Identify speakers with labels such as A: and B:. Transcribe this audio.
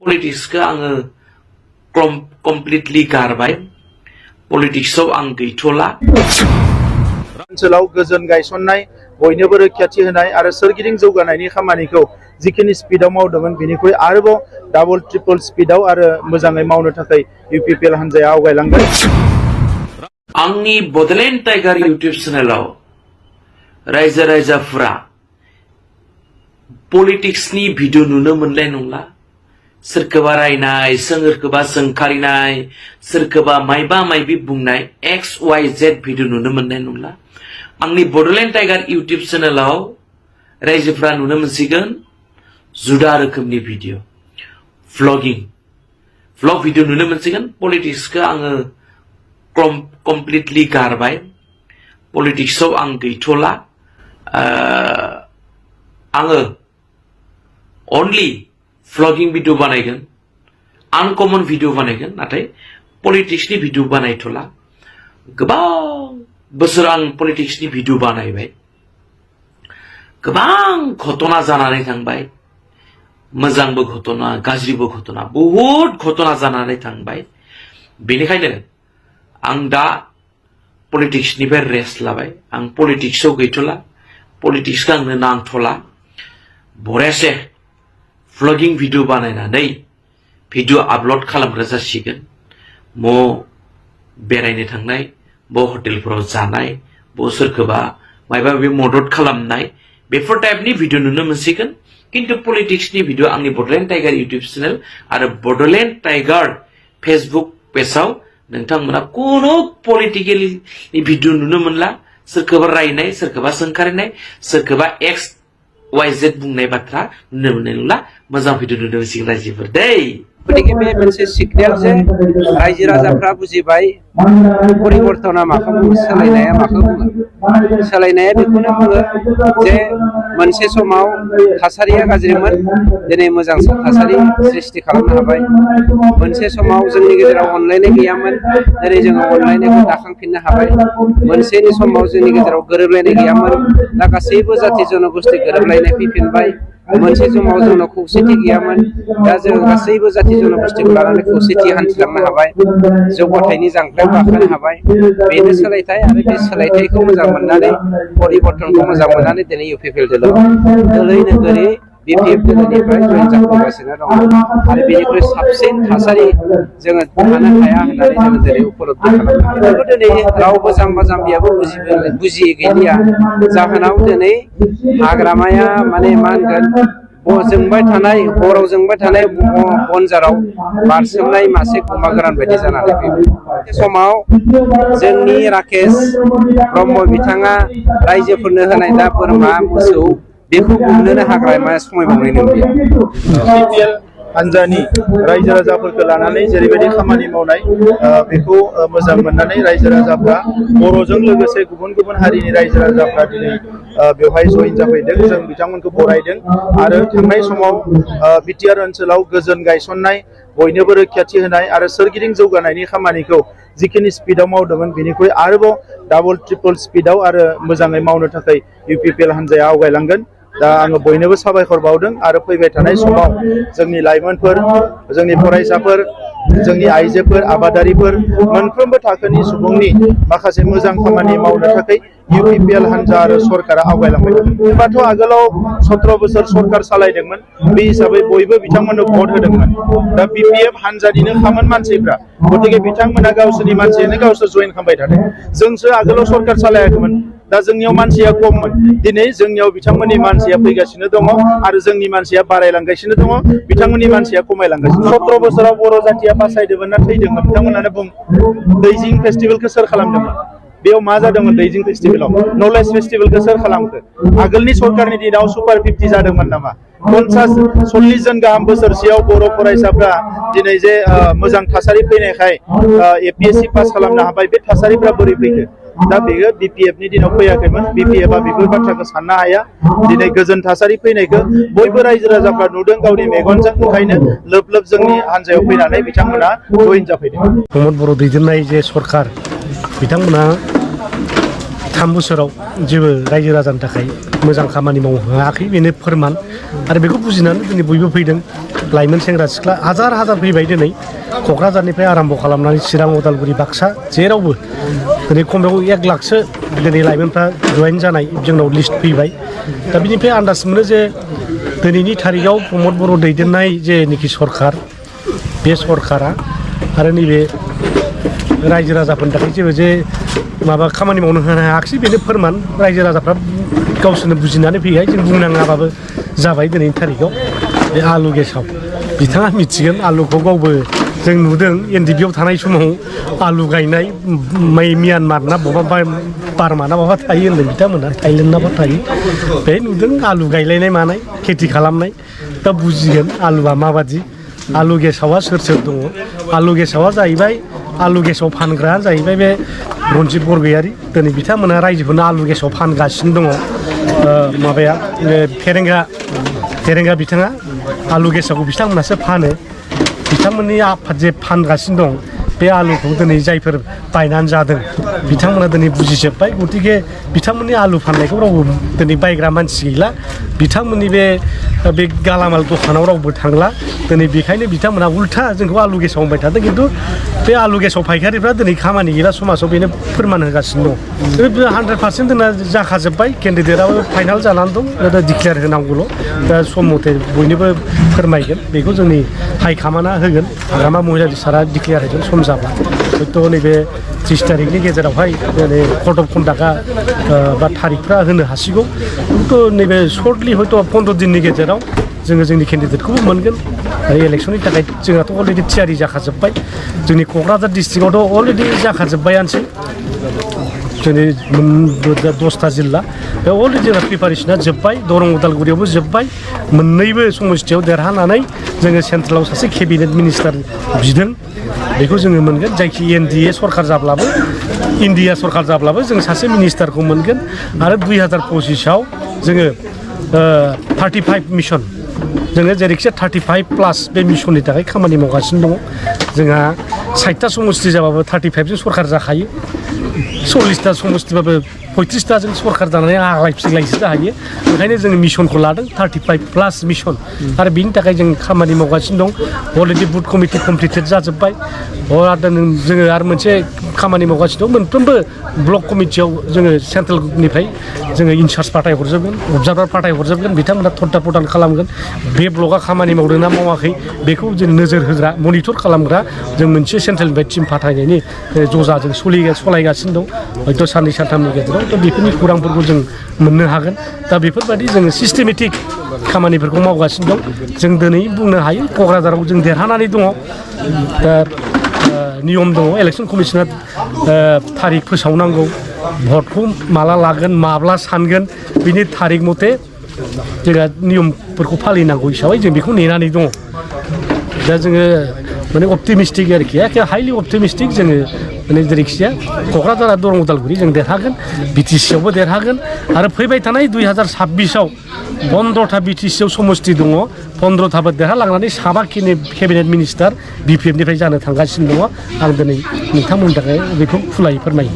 A: Politics ka ang completely garbay. Politics so ang gitola.
B: ओनसोलाव गोजोन गायसननाय बयनोबो रैखाथि होनाय आरो सोरगिदिं जौगानायनि खामानिखौ जिखिनि स्पिडआव मावदोंमोन बेनिख्रुइ आरोबाव डाबल ट्रिपल स्पिडआव आरो मोजाङै मावनो थाखाय UPPL हानजाया आवगायलांगोन।
A: आंनि बडलेण्ड टाइगार यूट्यूब चेनेलाव रायजो राजाफोरा पलिटिक्सनि भिडिअ नुनो मोननाय नंला। सोरखौबा रायनाय, सोरखौबा सोंखारिनाय, सोरखौबा मायबा मायबि बुंनाय XYZ भिडिअ नुनो मोननाय नंला। आंनि बडलेण्ड टाइगार यूट्यूब चेनेलाव रायजोफोरा नुनो मोनसिगोन जुदा रोखोमनि भिडिअ, व्लग भिडिअ नुनो मोनसिगोन। पलिटिक्सखौ आङो completely गारबाय। पलिटिक्सआव आं गैथ'ला। आङो only vlogging भिडिअ बानायगोन, अनकमन भिडिअ बानायगोन, नाथाय पलिटिक्सनि भिडिअ बानायथ'ला। गोबां बोसोर आं पलिटिक्सनि भिडिअ बानायबाय। गोबां घटना जानानै थांबाय, मोजांबो घटना, गाज्रिबो घटना, बहुत घटना जानानै थांबाय। बेनिखायनो आं दा पलिटिक्सनिफ्राय रेस्ट लाबाय। आं पलिटिक्सआव गैथ'ला, पलिटिक्सखौ आंनो नांथ'ला। बरेसे व्लगिं भिडिअ बानायनानै भिडिअ आपल'ड खालामग्रा जासिगोन। म बेरायनो थांनाय, ब हटेलफोराव जानाय, ब सोरखौबा मायबा मायबि मदद खालामनाय, बेफोर टाइपनि भिडिअ नुनो मोनसिगोन। किन्तु पलिटिक्सनि भिडिअ आंनि बडलेण्ड टाइगार यूट्यूब चेनेल आरो बडलेण्ड टाइगार फेसबुक पेजआव नोंथांमोना कोनो पलिटिकेल भिडिअ नुनो मोनला। सोरखौबा रायनाय, सोरखौबा सोंखारिनाय, सोरखौबा XYZ बुंनाय बाथ्रा नुनो मोननाय नंला। मोजां भिडिअ नुनो मोनसिगोन रायजोफोर दै।
C: गतिके बे मोनसे सिगनेल जे रायजो राजाफ्रा बुजिबाय परिबर्तना माखौ बुङो, सोलायनाया माखौ बुङो। सोलायनाया बेखौनो बुङो जे मोनसे समाव थासारिया गाज्रिमोन, दिनै मोजां थासारि सृष्टि खालामनो हाबाय। मोनसे समाव जोंनि गेजेराव अनलायनाय गैयामोन, दिनै जोङो अनलायनायखौ दाखांफिननो हाबाय। मोनसेनि समाव जोंनि गेजेराव गोरोबलायनाय गैयामोन, दा गासैबो जाथि जनगोष्ठी गोरोबलायनाय फैफिनबाय। मोनसे समाव जोंनाव खौसेथि गैयामोन, दा जों गासैबो जाथि जनगोष्ठीखौ लानानै खौसेथि हान्थिलांनो हाबाय, जौगाथायनि जांख्लायाव गाखोनो हाबाय। बेनो सोलायथाय, आरो बे सोलायथायखौ मोजां मोननानै, परिबर्तनखौ मोजां मोननानै दिनै UPPL दोलै नोगोरै BPF दोलोनिफ्राय जयेन जाफैगासिनो दङ। आरो बेनिख्रुइ साबसिन थासारि जोङो थानो हाया होननानै जोङो दिनै उपलब्धि खालामो। बेखौ दिनै रावबो जाम्बा जाम्बियाबो बुजियै गैलिया। जाहोनाव दिनै हाग्रामाया माने मा होनगोन, जोंबाय थानाय, हराव जोंबाय थानाय बनजाराव बारसोमनाय मासे गुमा गोरान बायदि जानानै फैबाय। बे समाव जोंनि राकेश ब्रह्म बिथाङा रायजोफोरनो होनाय दा बोरमा मोसौ बेखौ गुमनोनो हाग्रामाया समायबावनाय नंलिया।
B: UPPL हानजानि रायजो राजाफोरखौ लानानै जेरैबायदि खामानि मावनाय बेखौ मोजां मोननानै रायजो राजाफ्रा बर'जों लोगोसे गुबुन गुबुन हारिनि रायजो राजाफ्रा दिनै बेवहाय जयेन जाफैदों। जों बिथांमोनखौ बरायदों आरो थांनाय समाव बिटिआर ओनसोलाव गोजोन गायसननाय, बयनोबो रैखाथि होनाय आरो सोरगिदिं जौगानायनि खामानिखौ जिखिनि स्पिडआव मावदोंमोन बेनिख्रुइ आरोबाव डाबल ट्रिपल स्पिडआव आरो मोजाङै मावनो थाखाय UPPL हानजाया आवगायलांगोन। दा आङो बयनोबो साबायखर बावदों आरो फैबाय थानाय समाव जोंनि लाइमोनफोर, जोंनि फरायसाफोर, जोंनि आइजोफोर, आबादारिफोर, मोनफ्रोमबो थाखोनि सुबुंनि माखासे मोजां खामानि मावनो थाखाय UPPL हानजा आरो सरकारा आवगायलांबाय थागोन। होनबाथ' आगोलाव 17 बोसोर सरकार सालायदोंमोन, बे हिसाबै बयबो बिथांमोननो भट होदोंमोन। दा BPF हानजानिनो खामोन मानसिफ्रा, गतिके बिथांमोना गावसोरनि मानसियानो गावसोर जयेन खालामबाय थादों। जोंसो आगोलाव सरकार सालायाखैमोन, दा जोंनियाव मानसिया खममोन। दिनै जोंनियाव बिथांमोननि मानसिया फैगासिनो दङ आरो जोंनि मानसिया बारायलांगासिनो दङ, बिथांमोननि मानसिया खमायलांगासिनो। 17 बोसोराव बर' जाथिया बासायदोंमोन ना थैदोंमोन बिथांमोनानो बुं। दैजिं फेस्टिभेलखौ सोर खालामदोंमोन? बेयाव मा जादोंमोन? दैजिं फेस्टिभेलाव नलेज फेस्टिभेलखौ सोर खालामखो? आगोलनि सरकारनि दिनाव सुपार 50 जादोंमोन नामा? 50-40 जन गाहाम बोसोरसेयाव बर' फरायसाफ्रा दिनै जे मोजां थासारि फैनायखाय APSC पास खालामनो हाबाय। बे थासारिफ्रा बोरै फैखो? दा बेयो BPFनि दिनाव फैयाखैमोन। BPFआ बेफोर बाथ्राखौ साननो हाया। दिनै गोजोन थासारि फैनायखौ बयबो रायजो राजाफ्रा नुदों गावनि मेगनजों, ओंखायनो लोब लोब जोंनि हानजायाव फैनानै बिथांमोना जयेन जाफैदों।
D: बर' दैदेननाय जे सरकार, बिथांमोना 3 बोसोराव जेबो रायजो राजानि थाखाय मोजां खामानि मावनो हायाखै बेनो फोरमान आरो बेखौ बुजिनानै दिनै बयबो फैदों लाइमोन सेंग्रा सिख्ला हाजार हाजार फैबाय दिनै क'क्राझारनिफ्राय आरम्भ खालामनानै चिरां उदालगुरि बाक्सा जेरावबो दिनै खमैबो 1 लाखसो दिनै लाइमोनफ्रा जयेन जानाय जोंनाव लिस्ट फैबाय दा बिनिफ्राय आन्दाज मोनो जे दिनैनि थारिखआव प्रमद बर' दैदेननाय जेनोखि सरकार बे सरकारा आरो नैबे रायजो राजाफोरनि थाखाय जेबो जे माबा खामानि मावनो होनो हायाखिसै बेनो फोरमान रायजो राजाफ्रा गावसोरनो बुजिनानै फैबाय जों बुंनाङाबाबो जाबाय दिनैनि थारिखआव बे आलु गेसाव बिथाङा मिथिगोन आलुखौ गावबो जों नुदों एनडिपिआव थानाय समाव आलु गायनाय म्यानमार ना बबेबा बार्मा ना बबेबा थायो होनदों बिथांमोना थाइलेण्ड ना बहा थायो बे नुदों आलु गायलायनाय मानाय खेथि खालामनाय दा बुजिगोन आलुआ माबादि आलु गेसावा सोर सोर दङ आलु गेसावा जाहैबाय आलु गेसाव फानग्रा जाहैबाय बे रनजित बरगयारि दिनै बिथांमोना रायजोफोरनो आलु गेसाव फानगासिनो दङ माबाया फेरेंगा बिथाङा आलु गेसावखौ बिथांमोनासो फानो बिथांमोननि आफाद जे फानगासिनो दं बे आलुखौ दिनै जायफोर बायनानै जादों बिथांमोना दिनै बुजिजोब्बाय गतिके बिथांमोननि आलु फाननायखौ रावबो दिनै बायग्रा मानसि गैला बिथांमोननि बे गालामाल दखानाव रावबो थांला दिनै बेखायनो बिथांमोना उल्था जोंखौ आलु गेसाव होनबाय थादों खिन्थु बे आलु गेसाव फायखारिफ्रा दिनै खामानि गैला समाजाव बेनो फोरमान होगासिनो दं 100% जोंना जाखाजोब्बाय केन्डिडेटआबो फाइनाल जानानै दं दा डिक्लेयार होनांगौल' दा सम मथे बयनोबो फोरमायगोन बेखौ जोंनि हाइकामान्डआ होगोन हाग्रामा महिलारि सारा डिक्लेयार होगोन सम जाब्ला हयथ' नैबे 30 तारिखनि गेजेरावहाय कर्ट अफ कन्डाक्टआ बा थारिखफ्रा होनो हासिगौ खिन्थु नैबे सर्टलि हयथ' 15 दिननि गेजेराव जोङो जोंनि केन्डिडेटखौबो मोनगोन आरो इलेक्सननि थाखाय जोंहाथ' अलरेडि थियारि जाखाजोब्बाय जोंनि क'क्राझार डिस्ट्रिक्टआवथ' अलरेडि जाखाजोब्बायानोसै जोंनि 10टा जिल्ला बे अलरेडि जोंना प्रिपारेसना जोब्बाय दरं उदालगुरियावबो जोब्बाय मोननैबो समस्थियाव देरहानानै जोङो सेन्ट्रेलाव सासे केबिनेट मिनिस्टार बिदों बेखौ जोङो मोनगोन जायखि एनडिए सरकार जाब्लाबो इन्डिया सरकार जाब्लाबो जों सासे मिनिस्टारखौ मोनगोन आरो 2025आव जोङो 35 मिशन जोङो जेरैखिजाया 35+ बे मिशननि थाखाय खामानि मावगासिनो दङ जोंहा 60टा समस्ति जाबाबो 35जों सरकार जाखायो 40टा समस्तिबाबो 35टाजों सरकार जानानै आग्लाय फिग्लायसो जाहैयो ओंखायनो जोङो मिशनखौ लादों 35+ मिशन आरो बिनि थाखाय जों खामानि मावगासिनो दं अलरेडि बुथ कमिटि कमप्लिटेड जाजोब्बाय जोङो आरो मोनसे खामानि मावगासिनो दं मोनफ्रोमबो ब्लक कमिटियाव जोङो सेन्ट्रेलनिफ्राय जोङो इनचार्ज फाथायहरजोबगोन अबजार्भार फाथायहरजोबगोन बिथांमोना थर्था प्रदान खालामगोन बे ब्लकआ खामानि मावदों ना मावाखै बेखौ जों नोजोर होग्रा मनिटर खालामग्रा जों मोनसे सेन्ट्रेलनिफ्राय टिम फाथायनायनि जजाजों सलायगासिनो दं हयथ' साननै सानथामनि गेजेराव दा बेफोरनि खौरांफोरखौ जों मोननो हागोन दा बेफोरबायदि जोङो सिस्टेमेटिक खामानिफोरखौ मावगासिनो दं जों दिनै बुंनो हायो क'क्राझाराव जों देरहानानै दङ दा नियम दङ इलेक्सन कमिसना थारिख फोसावनांगौ भटखौ माला लागोन माब्ला सानगोन बिनि थारिख मथे जोंहा नियमफोरखौ फालिनांगौ हिसाबै जों बेखौ नेनानै दङ दा जोङो माने अप्टिमिस्टिक आरोखि एखे हाइलि अप्टिमिस्टिक जोङो माने जेरैखिजाया क'क्राझार दरं उदालगुरि जों देरहागोन बिटिसिआवबो देरहागोन आरो फैबाय थानाय 2026आव 15टा बिटिसिआव समस्ति दङ 15टाबो देरहालांनानै 7 केबिनेट मिनिस्टार बिपिएफनिफ्राय जानो थांगासिनो दङ आं दिनै नोंथांमोननि थाखाय बेखौ खुलायै फोरमायो